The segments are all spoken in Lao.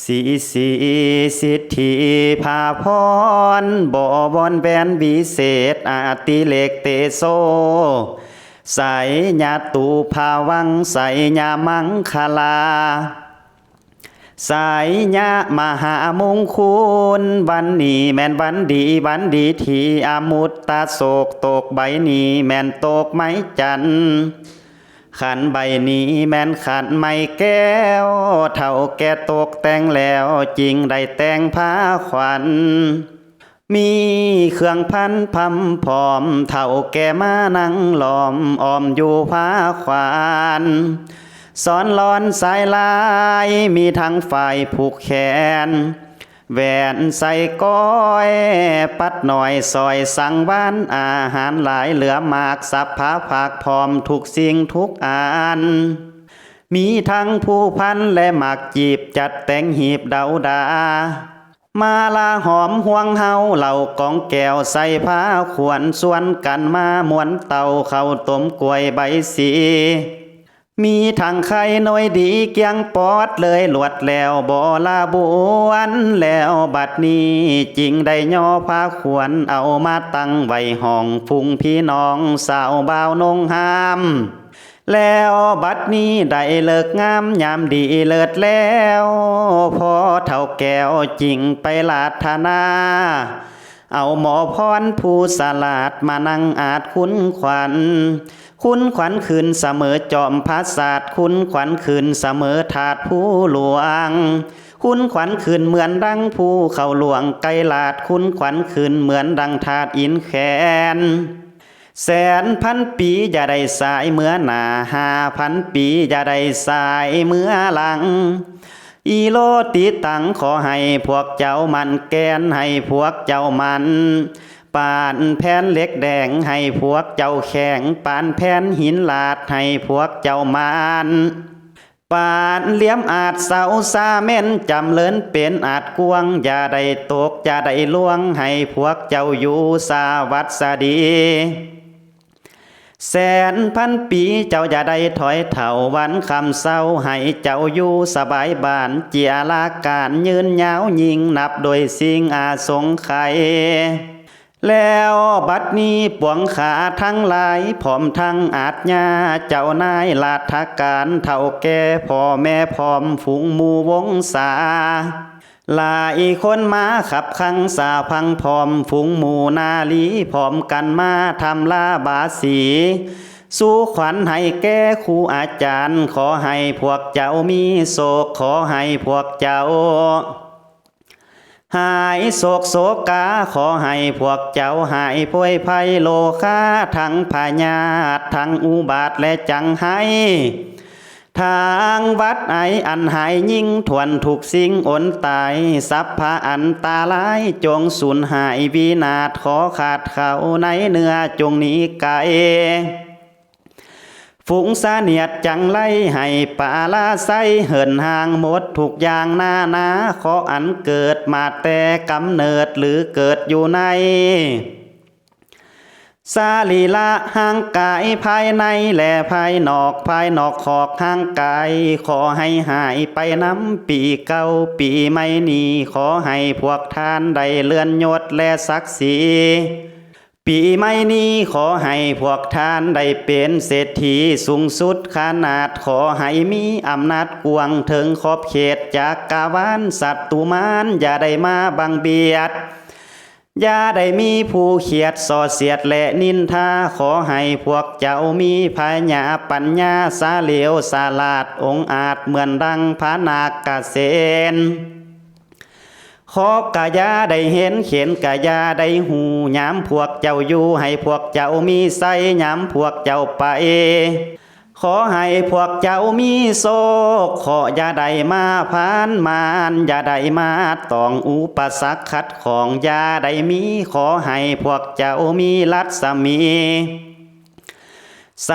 ສີສີສິດທິພາພອນ ບໍວອນແວ່ນວິເສດອະຕິເລກເຕໂຊ ໄຊຍະຕູພາວັງ ໄຊຍະມັງຄະລາ ໄຊຍະມະຫາມຸງຄຸນ ວັນນີ້ແມ່ນວັນດີ ວັນດີທີ່ອະມຸດຕະໂສກ ຕົກໃບນີ້ແມ່ນຕົກໄມ້ຈັນ ຂັນໃບນີ້ແມ່ນຂັນໄມ້ແກ້ວ ເຖົ້າແກ່ຕົກແຕ່ງແລ້ວ ຈຶ່ງໄດ້ແຕ່ງພາຂວັນ ມີເຄື່ອງພັນພຳພ້ອມ ເຖົ້າແກ່ມານັ່ງລ້ອມອ້ອມຢູ່ພາຂວັນ ສອນລອນສາຍລາຍ ມີທັງຝ້າຍຜູກແຂນ ແຫວນໃສ່ກ້ອຍ ປັດນ້ອຍຊອຍສັງວານ ອາຫານຫຼາຍເຫຼືອໝາກ ສັບພະຜັກພ້ອມທຸກສິ່ງທຸກອັນ ມີທັງພູພັນ ແລະໝາກຈີບ ຈັດແຕ່ງຮີບເດົາດາ ມາລາຫອມຮວງເຮົາ ເຫຼົ້າກອງແກ້ວໃສ່ພາຂວັນ ຊວນກັນມາມ້ວນເຕົ້າ ເຂົ້າຕົ້ມກ້ວຍໃບສີ ມີທັງໄຂ່ໜ່ວຍດີ ກຽງປອດເລີຍລວດແລ້ວ ບໍ່ລາບວນແລ້ວ ບັດນີ້ຈຶ່ງໄດ້ຍໍພາຂວັນ ເອົາມາຕັ້ງໄວ້ຫ້ອງຝູງພີ່ນ້ອງ ສາວບ່າວນົງຫາມ ແລ້ວບັດນີ້ໄດ້ເລີກງາມຍາມດີເລີດແລ້ວ ພໍ່ເຖົ້າແກ້ວຈຶ່ງໄປລາດຖະນາ ເອົາໝໍພອນຜູ້ສະຫຼາດ ມານັ່ງອາດຄຸນຂວັນ ຄຸນຂວັນຂຶ້ນສະເໝີຈອມຜາສາດ ຄຸນຂວັນຂຶ້ນສະເໝີທາດພູຫຼວງ ຄຸນຂວັນຂຶ້ນເໝືອນດັ່ງພູເຂົາຫຼວງໄກລາດ ຄຸນຂວັນຂຶ້ນເໝືອນດັ່ງທາດອິນແຄນ ແສນພັນປີຢ່າໄດ້ສາຍເມືອໜ້າ ຫ້າພັນປີຢ່າໄດ້ສາຍເມືອຫຼັງ ອີໂລຕິຕັງ ຂໍໃຫ້ພວກເຈົ້າໝັ້ນແກ່ນ ໃຫ້ພວກເຈົ້າໝັ້ນ ປານແຜ່ນເຫຼັກແດງ ໃຫ້ພວກເຈົ້າແຂງ ປານແຜ່ນຫີນລາດ ໃຫ້ພວກເຈົ້າໝັ້ນ ປານຫຼຽມອາດເສົາສາເໝັນ ຈຳເລີນເປັນອາດກວ້າງ ຢ່າໄດ້ຕົກ ຢ່າໄດ້ລ່ວງ ໃຫ້ພວກເຈົ້າຢູ່ສະຫວັດສະດີ ແສນພັນປີເຈົ້າຢ່າໄດ້ຖອຍເຖົ້າ ວັນຄ່ຳເຊົ້າໃຫ້ເຈົ້າຢູ່ສະບາຍບ້ານ ເຈຍລາການຍືນຍາວຍິ່ງ ນັບໂດຍສິ່ງອາສົງໄຂ ແລ້ວບັດນີ້ປວງຂ້າທັງຫຼາຍ ພ້ອມທັງອາດຍາເຈົ້ານາຍລາດຖະການ ເຖົ້າແກ່ພໍ່ແມ່ພ້ອມຝູງໝູ່ວົງສາ ຫຼາຍຄົນມາຂັບຂັງສາພັງ ພ້ອມຝູງໝູ່ນາລີ ພ້ອມກັນມາທຳລາບາສີ ສູ່ຂວັນໃຫ້ແກ່ຄູອາຈານ ຂໍໃຫ້ພວກເຈົ້າມີໂຊກ ຂໍໃຫ້ພວກເຈົ້າ ຫາຍໂສກໂສກາ ຂໍໃຫ້ພວກເຈົ້າຫາຍໂພຍໄພໂລຄາ ທັງພະຍາດ ທັງອຸບາດ ແລະຈັງໄຫ້ ທັງຫວັດໄອອັນຫາຍຍິ່ງ ຖ້ວນທຸກສິ່ງອົນຕາຍ ສັບພະອັນຕະລາຍ ຈົ່ງສູນຫາຍວິນາດ ຂໍຂາດເຂົາໃນເນື້ອ ຈົ່ງໜີໄກ ຝູງສະເໜຽດຈັງໄລ ໃຫ້ປາລາໄຊ ເຫີນຫ່າງໝົດທຸກຢ່າງນານາ ເຄາະອັນເກີດມາແຕ່ກຳເນີດ ຫຼືເກີດຢູ່ໃນສະລີລະຮ່າງກາຍ ພາຍໃນ ແລະພາຍນອກ ພາຍນອກຂອກຮ່າງກາຍ ຂໍໃຫ້ຫາຍໄປນຳປີເກົ່າ ປີໃໝ່ນີ້ ຂໍໃຫ້ພວກທ່ານໄດ້ເລື່ອນຍົດ ແລະສັກສີ ປີໃໝ່ນີ້ ຂໍໃຫ້ພວກທ່ານໄດ້ເປັນເສດຖີສູງສຸດຂະໜາດ ຂໍໃຫ້ມີອຳນາດກວ້າງເຖິງຂອບເຂດຈັກກະວານ ສັດຕູມານຢ່າໄດ້ມາບັງບຽດ ຢ່າໄດ້ມີຜູ້ຂຽດສໍ້ສຽດ ແລະນິນທາ ຂໍໃຫ້ພວກເຈົ້າມີພະຍາປັນຍາສະຫຼຽວສະຫຼາດ ອົງອາດເໝືອນດັ່ງພະນາກກະເສນ ເຄາະກະຢ່າໄດ້ເຫັນ ເຂັນກະຢ່າໄດ້ຮູ້ ຍາມພວກເຈົ້າຢູ່ໃຫ້ພວກເຈົ້າມີໄຊ ຍາມພວກເຈົ້າໄປ ຂໍໃຫ້ພວກເຈົ້າມີໂຊກ ເຄາະຢ່າໄດ້ມາຜ່ານ ມານຢ່າໄດ້ມາຕ້ອງ ອຸປະສັກຂັດຂ້ອງຢ່າໄດ້ມີ ຂໍໃຫ້ພວກເຈົ້າມີລັດສະໝີ ໃສ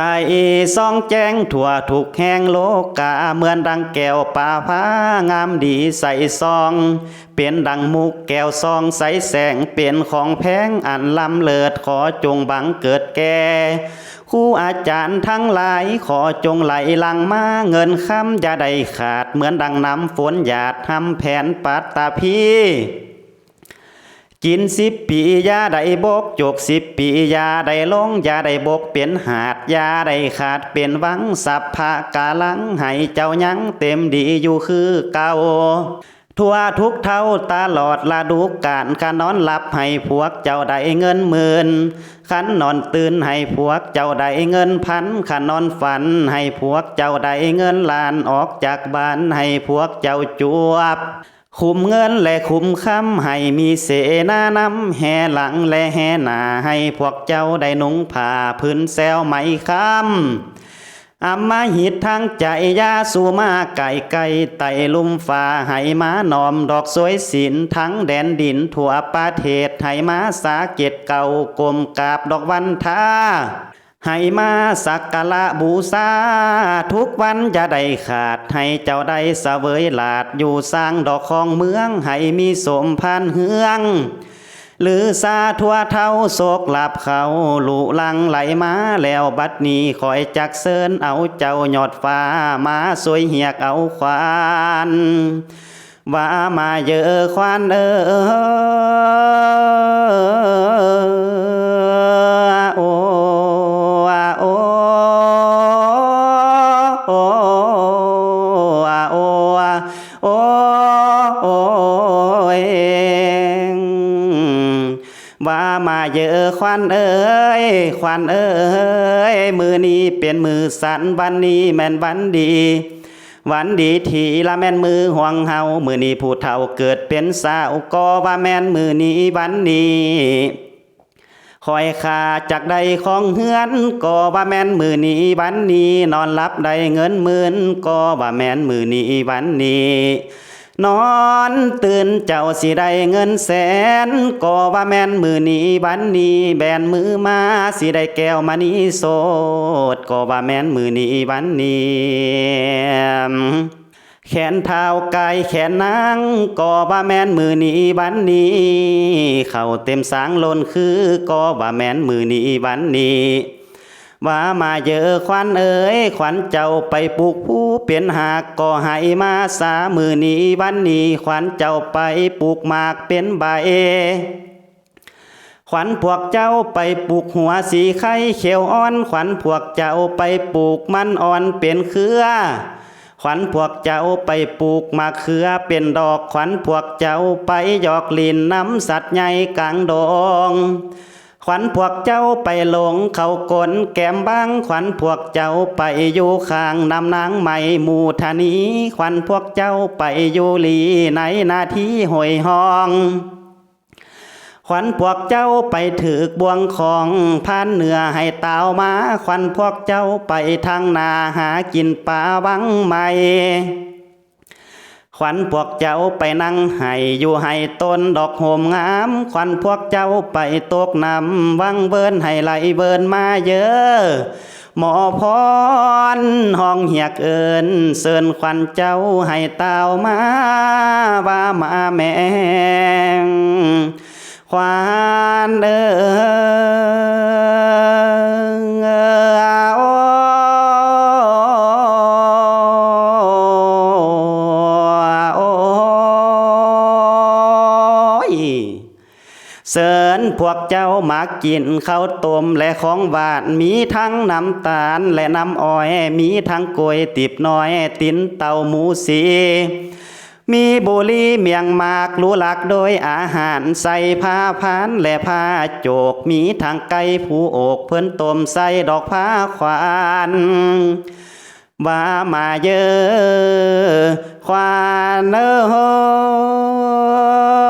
ສ່ອງແຈ້ງທົ່ວທຸກແຫ່ງໂລກາ ເໝືອນດັ່ງແກ້ວປາພາງາມດີໃສສ່ອງ ເປັນດັ່ງມຸກແກ້ວສ່ອງໃສແສງ ເປັນຂອງແພງອັນລ້ຳເລີດ ຂໍຈົ່ງບັງເກີດແກ່ ຄູອາຈານທັງຫຼາຍ ຂໍຈົ່ງໄຫຼຫຼັງມາ ເງິນຄຳຢ່າໄດ້ຂາດ ເໝືອນດັ່ງນ້ຳຝົນຫຍາດ ຮຳແຜນປັດຕະພີ. ກິນສິບປີຢ່າໄດ້ບົກ ຈົກສິບປີຢ່າໄດ້ລົງ ຢ່າໄດ້ບົກເປັນຫາດ ຢ່າໄດ້ຂາດເປັນວັງ ສັບພະກາລັງໃຫ້ເຈົ້າຍັງເຕັມດີຢູ່ຄືເກົ່າ ທົ່ວທຸກເທົ່າຕະຫຼອດລະດູການ ຄັນນອນຫຼັບໃຫ້ພວກເຈົ້າໄດ້ເງິນໝື່ນ ຄັນນອນຕື່ນໃຫ້ພວກເຈົ້າໄດ້ເງິນພັນ ຄັນນອນຝັນໃຫ້ພວກເຈົ້າໄດ້ເງິນລ້ານ ອອກຈາກບ້ານໃຫ້ພວກເຈົ້າຈວບ ຄຸ້ມເງິນແລະຄຸ້ມຄຳ ໃຫ້ມີເສນານຳ ແຫ່ຫຼັງແລະແຫ່ໜ້າ ໃຫ້ພວກເຈົ້າໄດ້ນຸ່ງຜ້າຜືນແຊວໄມ້ຄຳ ອຳມະຫິດທາງໃຈ ຢ່າສູ່ມາໃກ້ໆ ໃຕ້ລຸ່ມຟ້າ ໃຫ້ມານ້ອມດອກສວຍສິນ ທັງແດນດິນທົ່ວປະເທດ ໃຫ້ມາສາເກັດເກົ້າ ກົ້ມກາບດອກວັນທາ ໃຫ້ມາສັກກາລະບູຊາທຸກວັນຢ່າໄດ້ຂາດ ໃຫ້ເຈົ້າໄດ້ສະເຫວີຍລາດຢູ່ສາງດອກຂອງເມືອງ ໃຫ້ມີສົມພານເຮືອງ ລືຊາທົ່ວເທົ້າ ໂຊກລາບເຂົ້າລຸຫຼັ່ງໄຫຼມາແລ້ວ ບັດນີ້ຂ້ອຍຈັກເຊີນເອົາເຈົ້າຍອດຟ້າ ມາຊ່ວຍຮຽກເອົາຂວັນ ວ່າມາເຢີຂວັນເອີ ໂອ ໂອ ໂອ ໂອ ໂອ ໂອ ໂອ ວ່າມາເຢີຂວັນເອີຍ ຂວັນເອີຍ ມື້ນີ້ເປັນມື້ສັນ ວັນນີ້ແມ່ນວັນດີ ວັນດີທີ່ລະແມ່ນມື້ຂອງເຮົາ ມື້ນີ້ຜູ້ເຖົ້າເກີດເປັນສາວ ກໍວ່າແມ່ນມື້ນີ້ວັນນີ້ ຂ້ອຍຂ້າຈັກໄດ້ຂອງເຮືອນ ກໍວ່າແມ່ນມື້ນີ້ວັນນີ້ ນອນຫຼັບໄດ້ເງິນໝື່ນ ກໍວ່າແມ່ນມື້ນີ້ວັນນີ້ ນອນຕື່ນເຈົ້າຊິໄດ້ເງິນແສນ ກໍວ່າແມ່ນມື້ນີ້ວັນນີ້ ແບນມືມາຊິໄດ້ແກ້ວມະນີໂສດ ກໍວ່າແມ່ນມື້ນີ້ວັນນີ້ ແຂນທ້າວກາຍແຂນນາງ ກໍວ່າແມ່ນມື້ນີ້ວັນນີ້ ເຂົ້າເຕັມສາງລົ້ນຄື ກໍວ່າແມ່ນມື້ນີ້ວັນນີ້ ວ່າມາເຢີຂວັນເອີຍ ຂວັນເຈົ້າໄປປູກພູເປັນຮາກ ກໍໃຫ້ມາສາມື້ນີ້ວັນນີ້ ຂວັນເຈົ້າໄປປູກໝາກເປັນໃບ ຂວັນພວກເຈົ້າໄປປູກຫົວສີໄຄຂຽວອ່ອນ ຂວັນພວກເຈົ້າໄປປູກມັນອ່ອນເປັນເຄືອ ຂວັນພວກເຈົ້າໄປປູກໝາກເຂືອເປັນດອກ ຂວັນພວກເຈົ້າໄປຢອກຫຼິ້ນນຳສັດໃຫຍ່ກາງດອງ ຂວັນພວກເຈົ້າໄປຫຼົງເຂົ້າກົ້ນແກ້ມບັງ ຂວັນພວກເຈົ້າໄປຢູ່ຂ້າງນ້ຳນາງໄມ້ມູທະນີ ຂວັນພວກເຈົ້າໄປຢູ່ລີໃນນາທີຫ້ວຍຮ່ອງ ຂວັນພວກເຈົ້າໄປຖືກບ່ວງຂອງພານເໜືອໃຫ້ຕາວມາ ຂວັນພວກເຈົ້າໄປທາງໜ້າຫາກິນປ່າວັງໃໝ່ ຂວັນພວກເຈົ້າໄປນັ່ງໄຫ້ຢູ່ໄຮ່ຕົ້ນດອກໂຮມງາມ ຂວັນພວກເຈົ້າໄປຕົກນ້ຳວັງເວີນໃຫ້ໄຫຼເວີນມາເຢີ ໝໍພອນຮ້ອງຮຽກເອີ້ນເຊີນຂວັນເຈົ້າໃຫ້ຕາວມາ ວ່າມາແມ່ຂວັນເອີ ໂອ ໂອ ໂອ້ຍ ເຊີນພວກເຈົ້າມາກິນເຂົ້າຕົ້ມ ແລະ ຂອງຫວານ ມີທັງນ້ຳຕານ ແລະ ນ້ຳອ້ອຍ ມີທັງກ້ວຍຕິບນ້ອຍ ຕີນເຕົ້າໝູສີ ມີບຸລີ ໝ້ຽງໝາກ ຫຼູຫຼັກໂດຍອາຫານ ໃສ່ຜ້າພານ ແລະ ຜ້າໂຈກ ມີທັງໄກ່ຜູ້ໂອກ ເພິ່ນຕົ້ມໃສ່ດອກຜ້າຂວັນ ວ່າມາເຢີຂວັນເອີ